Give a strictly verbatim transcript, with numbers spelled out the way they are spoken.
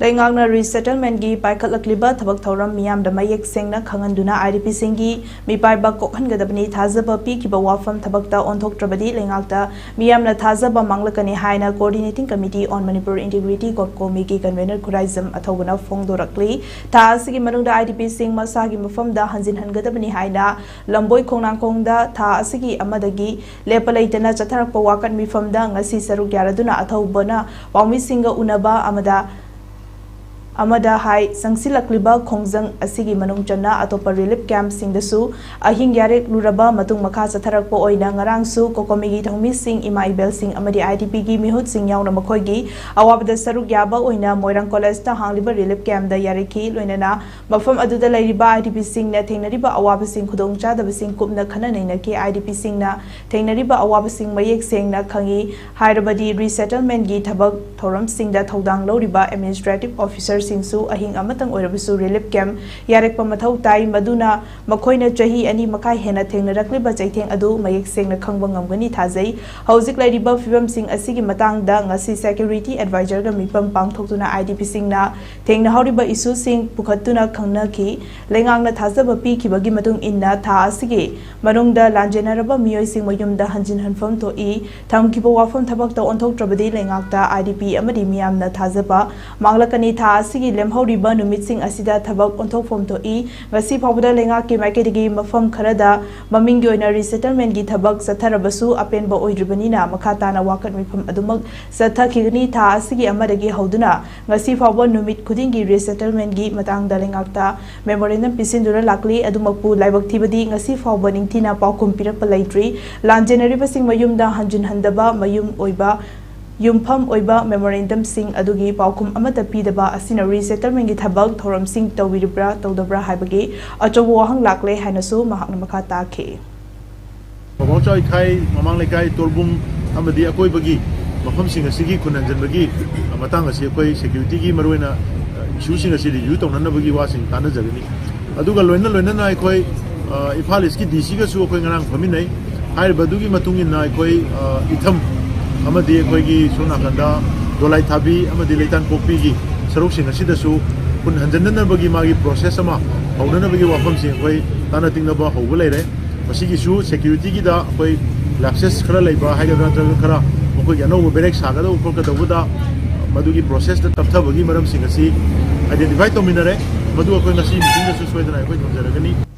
ꯂꯩꯉꯥꯛꯅ ꯔꯤꯁꯦꯇꯜꯃꯦꯟꯒꯤ ꯄꯥꯏꯈꯠꯂꯛꯂꯤꯕ ꯊꯕꯛ ꯊꯧꯔꯝ ꯃꯤꯌꯥꯝꯗ ꯃꯌꯦꯛ ꯁꯦꯡꯅ ꯈꯪꯍꯟꯗꯨꯅ IDPꯁꯤꯡꯒꯤ ꯃꯤꯄꯥꯏꯕ ꯀꯣꯛꯍꯟꯒꯗꯕꯅꯤ꯫ ꯊꯥꯖꯕ ꯄꯤꯈꯤꯕ ꯋꯥꯐꯝ ꯊꯕꯛꯇ ꯑꯣꯟꯊꯣꯛꯇ꯭ꯔꯕꯗꯤ ꯂꯩꯉꯥꯛꯇ ꯃꯤꯌꯥꯝꯅ ꯊꯥꯖꯕ ꯃꯥꯡꯂꯛꯀꯅꯤ ꯍꯥꯏꯅ Coordinating Committee on Manipur Integrity, CONCOMIꯒꯤ convener Khuraijam ꯑꯊꯧꯕꯅ ꯐꯣꯡꯗꯣꯔꯛꯂꯤ꯫ ꯊꯥ ꯑꯁꯤꯒꯤ ꯃꯅꯨꯡꯗ IDPꯁꯤꯡ ꯃꯁꯥꯒꯤ ꯃꯐꯝꯗ ꯍꯟꯖꯤꯟꯍꯟꯒꯗꯕꯅꯤ ꯍꯥꯏꯅ ꯂꯝꯕꯣꯏ ꯈꯣꯡꯅꯥꯡꯈꯣꯡꯗ ꯊꯥ ꯑꯁꯤꯒꯤ ꯑꯃꯗꯒꯤ ꯂꯦꯞꯄ ꯂꯩꯇꯅ ꯆꯠꯊꯔꯛꯄ ꯋꯥꯀꯠ ꯃꯤꯐꯝꯗ ꯉꯁꯤ ꯁꯔꯨꯛ ꯌꯥꯔꯗꯨꯅ ꯑꯊꯧꯕꯅ ꯄꯥꯎꯃꯤꯁꯤꯡꯒ ꯎꯅꯕ ꯑꯃꯗ ꯑꯃꯗ ꯍꯥꯏ, ꯆꯪꯁꯤꯜꯂꯛꯂꯤꯕ ꯈꯣꯡꯖꯪ ꯑꯁꯤꯒꯤ ꯃꯅꯨꯡ ꯆꯟꯅ ꯑꯇꯣꯞꯄ ꯔꯤꯂꯤꯐ ꯀꯦꯝꯞꯁꯤꯡꯗꯁꯨ ꯑꯍꯤꯡ ꯌꯥꯔꯦꯛꯂꯨꯔꯕ ꯃꯇꯨꯡ ꯃꯈꯥ ꯆꯠꯊꯔꯛꯄ ꯑꯣꯏꯅ ꯉꯔꯥꯡꯁꯨ CONCOMIꯒꯤ ꯊꯧꯃꯤꯁꯤꯡ, ꯏꯃꯥ ꯏꯕꯦꯜꯁꯤꯡ ꯑꯃꯗꯤ IDPꯒꯤ ꯃꯤꯍꯨꯠꯁꯤꯡ ꯌꯥꯎꯅ ꯃꯈꯣꯏꯒꯤ ꯑꯋꯥꯕꯗ ꯁꯔꯨꯛ ꯌꯥꯕ ꯑꯣꯏꯅ ꯃꯣꯏꯔꯥꯡ ꯀꯣꯂꯦꯖꯇ ꯍꯥꯡꯂꯤꯕ ꯔꯤꯂꯤꯐ ꯀꯦꯝꯞꯇ ꯌꯥꯔꯛꯈꯤ꯫ ꯂꯣꯏꯅꯅ ꯃꯐꯝ ꯑꯗꯨꯗ ꯂꯩꯔꯤꯕ IDPꯁꯤꯡꯅ ꯊꯦꯡꯅꯔꯤꯕ ꯑꯋꯥꯕꯁꯤꯡ, ꯈꯨꯗꯣꯡꯆꯥꯗꯕꯁꯤꯡ ꯀꯨꯞꯅ ꯈꯟꯅ ꯅꯩꯅꯈꯤ꯫ IDPꯁꯤꯡꯅ ꯊꯦꯡꯅꯔꯤꯕ ꯑꯋꯥꯕꯁꯤꯡ ꯃꯌꯦꯛ ꯁꯦꯡꯅ ꯈꯪꯏ꯫ ꯍꯥꯏꯔꯕꯗꯤ ꯔꯤꯁꯦꯇꯜꯃꯦꯟꯒꯤ ꯊꯕꯛ ꯊꯧꯔꯝꯁꯤꯡꯗ ꯊꯧꯗꯥꯡ ꯂꯧꯔꯤꯕ ꯑꯦꯗꯃꯤꯅꯤꯁꯇ꯭ꯔꯦꯇꯤꯚ ꯑꯣꯐꯤꯁꯔꯁꯤꯡꯁꯨ ꯑꯍꯤꯡ ꯑꯃꯇꯪ ꯑꯣꯏꯔꯕꯁꯨ ꯔꯤꯂꯤꯐ ꯀꯦꯝꯞ ꯌꯥꯔꯛꯄ ꯃꯊꯧ ꯇꯥꯏ, ꯃꯗꯨꯅ ꯃꯈꯣꯏꯅ ꯆꯍꯤ ꯑꯅꯤ ꯃꯈꯥꯏ ꯍꯦꯟꯅ ꯊꯦꯡꯅꯔꯛꯂꯤꯕ ꯆꯩꯊꯦꯡ ꯑꯗꯨ ꯃꯌꯦꯛ ꯁꯦꯡꯅ ꯈꯪꯕ ꯉꯝꯒꯅꯤ ꯊꯥꯖꯩ꯫ ꯍꯧꯖꯤꯛ ꯂꯩꯔꯤꯕ ꯐꯤꯕꯝꯁꯤꯡ ꯑꯁꯤꯒꯤ ꯃꯇꯥꯡꯗ ꯉꯁꯤ ꯁꯦꯀ꯭ꯌꯨꯔꯤꯇꯤ ꯑꯦꯗꯚꯥꯏꯖꯔꯒ ꯃꯤꯐꯝ ꯄꯥꯡꯊꯣꯛꯇꯨꯅ IDPꯁꯤꯡꯅ ꯊꯦꯡꯅꯍꯧꯔꯤꯕ ꯏꯁꯨꯁꯤꯡ ꯄꯨꯈꯠꯇꯨꯅ ꯈꯪꯅꯈꯤ꯫ ꯂꯩꯉꯥꯛꯅ ꯊꯥꯖꯕ ꯄꯤꯈꯤꯕꯒꯤ ꯃꯇꯨꯡ ꯏꯟꯅ ꯊꯥ ꯑꯁꯤꯒꯤ ꯃꯅꯨꯡꯗ ꯂꯥꯟꯖꯦꯟꯅꯔꯕ ꯃꯤꯑꯣꯏꯁꯤꯡ ꯃꯌꯨꯝꯗ ꯍꯟꯖꯤꯟꯍꯟꯐꯝ ꯊꯣꯛꯏ꯫ ꯊꯝꯈꯤꯕ ꯋꯥꯐꯝ ꯊꯕꯛꯇ ꯑꯣꯟꯊꯣꯛꯇ꯭ꯔꯕꯗꯤ ꯂꯩꯉꯥꯛꯇ IDP ꯑꯃꯗꯤ ꯃꯤꯌꯥꯝꯅ ꯊꯥꯖꯕ ꯃꯥꯡꯂꯛꯀꯅꯤ꯫ ꯊꯥ ꯑꯁꯤꯒꯤ ꯂꯦꯝꯍꯧꯔꯤꯕ ꯅꯨꯃꯤꯠꯁꯤꯡ ꯑꯁꯤꯗ ꯊꯕꯛ ꯑꯣꯟꯊꯣꯛꯐꯝ ꯊꯣꯛꯏ꯫ ꯉꯁꯤ ꯐꯥꯎꯕꯗ ꯂꯩꯉꯥꯛꯀꯤ ꯃꯥꯏꯀꯩꯗꯒꯤ ꯃꯐꯝ ꯈꯔꯗ ꯃꯃꯤꯡꯒꯤ ꯑꯣꯏꯅ ꯔꯤꯁꯦꯇꯜꯃꯦꯟꯒꯤ ꯊꯕꯛ ꯆꯠꯊꯔꯕꯁꯨ ꯑꯄꯦꯟꯕ ꯑꯣꯏꯗ꯭ꯔꯤꯕꯅꯤꯅ ꯃꯈꯥ ꯇꯥꯅ ꯋꯥꯀꯠ ꯃꯤꯐꯝ ꯑꯗꯨꯃꯛ ꯆꯠꯊꯈꯤꯒꯅꯤ꯫ ꯊꯥ ꯑꯁꯤꯒꯤ ꯑꯃꯗꯒꯤ ꯍꯧꯗꯨꯅ ꯉꯁꯤ ꯐꯥꯎꯕ ꯅꯨꯃꯤꯠ ꯈꯨꯗꯤꯡꯒꯤ ꯔꯤꯁꯦꯇꯜꯃꯦꯟꯒꯤ ꯃꯇꯥꯡꯗ ꯂꯩꯉꯥꯛꯇ ꯃꯦꯃꯣꯔꯦꯟꯗꯝ ꯄꯤꯁꯤꯟꯗꯨꯅ ꯂꯥꯛꯂꯤ꯫ ꯑꯗꯨꯃꯛꯄꯨ ꯂꯥꯏꯕꯛ ꯊꯤꯕꯗꯤ ꯉꯁꯤ ꯐꯥꯎꯕ ꯅꯤꯡꯊꯤꯅ ꯄꯥꯎꯈꯨꯝ ꯄꯤꯔꯛꯄ ꯂꯩꯇ꯭ꯔꯤ꯫ ꯂꯥꯟꯖꯦꯟꯅꯔꯤꯕꯁꯤꯡ ꯃꯌꯨꯝꯗ ꯍꯟꯖꯤꯟꯍꯟꯗꯕ ꯃꯌꯨꯝ ꯑꯣꯏꯕ ꯌꯨꯝꯐꯝ ꯑꯣꯏꯕ ꯃꯦꯃꯣꯔꯦꯟꯗꯝꯁꯤꯡ ꯑꯗꯨꯒꯤ ꯄꯥꯎꯈꯨꯝ ꯑꯃꯠꯇ ꯄꯤꯗꯕ ꯑꯁꯤꯅ ꯔꯤꯁꯦꯇꯜꯃꯦꯟꯒꯤ ꯊꯕꯛ ꯊꯧꯔꯝꯁꯤꯡ ꯇꯧꯕꯤꯔꯤꯕ꯭ꯔꯥ ꯇꯧꯗꯕ꯭ꯔꯥ ꯍꯥꯏꯕꯒꯤ ꯑꯆꯧꯕ ꯋꯥꯍꯪ ꯂꯥꯛꯂꯦ ꯍꯥꯏꯅꯁꯨ ꯃꯍꯥꯛꯅ ꯃꯈꯥ ꯇꯥꯈꯤ꯫ ꯄꯥꯎꯆꯥꯎ ꯏꯈꯥꯏ ꯃꯃꯥꯡ ꯂꯩꯀꯥꯏ ꯇꯣꯔꯕꯨꯡ ꯑꯃꯗꯤ ꯑꯀꯣꯏꯕꯒꯤ ꯃꯐꯝꯁꯤꯡ ꯑꯁꯤꯒꯤ ꯈꯨꯟ ꯍꯟꯖꯟꯕꯒꯤ ꯃꯇꯥꯡ ꯑꯁꯤ ꯑꯩꯈꯣꯏ ꯁꯦꯀ꯭ꯌꯨꯔꯤꯇꯤꯒꯤ ꯃꯔꯨꯑꯣꯏꯅ ꯏꯁꯨꯁꯤꯡ ꯑꯁꯤ ꯔꯤꯚ꯭ꯌꯨ ꯇꯧꯅꯅꯕꯒꯤ ꯋꯥꯁꯤꯡ ꯇꯥꯟꯅꯖꯒꯅꯤ꯫ ꯑꯗꯨꯒ ꯂꯣꯏꯅ ꯂꯣꯏꯅꯅ ꯑꯩꯈꯣꯏ, ꯑ, ꯏꯝꯐꯥꯜ ꯏꯁꯀꯤ DC ꯒꯁꯨ ꯑꯩꯈꯣꯏ ꯉꯔꯥꯡ ꯐꯝꯃꯤꯟꯅꯩ꯫ ꯍꯥꯏꯔꯤꯕ ꯑꯗꯨꯒꯤ ꯃꯇꯨꯡ ꯏꯟꯅ ꯑꯩꯈꯣꯏ, ꯑ, ꯏꯊꯝ ꯑꯃꯗꯤ ꯑꯩꯈꯣꯏꯒꯤ ꯁꯣꯝ ꯅꯥꯀꯟꯗ ꯗꯣꯂꯥꯏꯊꯥꯕꯤ ꯑꯃꯗꯤ ꯂꯩꯇꯥꯟꯄꯣꯛꯄꯤꯒꯤ ꯁꯔꯨꯛꯁꯤꯡ ꯑꯁꯤꯗꯁꯨ ꯈꯨꯟ ꯍꯟꯖꯤꯟꯅꯅꯕꯒꯤ ꯃꯥꯒꯤ ꯄ꯭ꯔꯣꯁꯦꯁ ꯑꯃ ꯍꯧꯅꯅꯕꯒꯤ ꯋꯥꯐꯝꯁꯤ ꯑꯩꯈꯣꯏ ꯇꯥꯟꯅ ꯇꯤꯡꯅꯕ ꯍꯧꯕ ꯂꯩꯔꯦ꯫ ꯃꯁꯤꯒꯤꯁꯨ ꯁꯦꯀ꯭ꯌꯨꯔꯤꯇꯤꯒꯤꯗ ꯑꯩꯈꯣꯏ ꯂꯦꯞꯁꯦꯁ ꯈꯔ ꯂꯩꯕ ꯍꯥꯏꯒꯗ꯭ꯔꯥ, ꯅꯠꯇ꯭ꯔꯒ ꯈꯔ ꯃꯈꯣꯏꯒꯤ ꯑꯅꯧꯕ ꯕꯦꯔꯦꯛ ꯁꯥꯒꯗꯧꯕ ꯈꯣꯠꯀꯗꯧꯕꯗ ꯃꯗꯨꯒꯤ ꯄ꯭ꯔꯣꯁꯦꯁꯇ ꯇꯞꯊꯕꯒꯤ ꯃꯔꯝꯁꯤꯡ ꯑꯁꯤ ꯑꯥꯏꯗꯦꯟꯇꯤꯐꯥꯏ ꯇꯧꯃꯤꯟꯅꯔꯦ꯫ ꯃꯗꯨ ꯑꯩꯈꯣꯏ ꯉꯁꯤ ꯃꯤꯇꯤꯡꯗꯁꯨ ꯁꯣꯏꯗꯅ ꯑꯩꯈꯣꯏ ꯊꯝꯖꯔꯒꯅꯤ꯫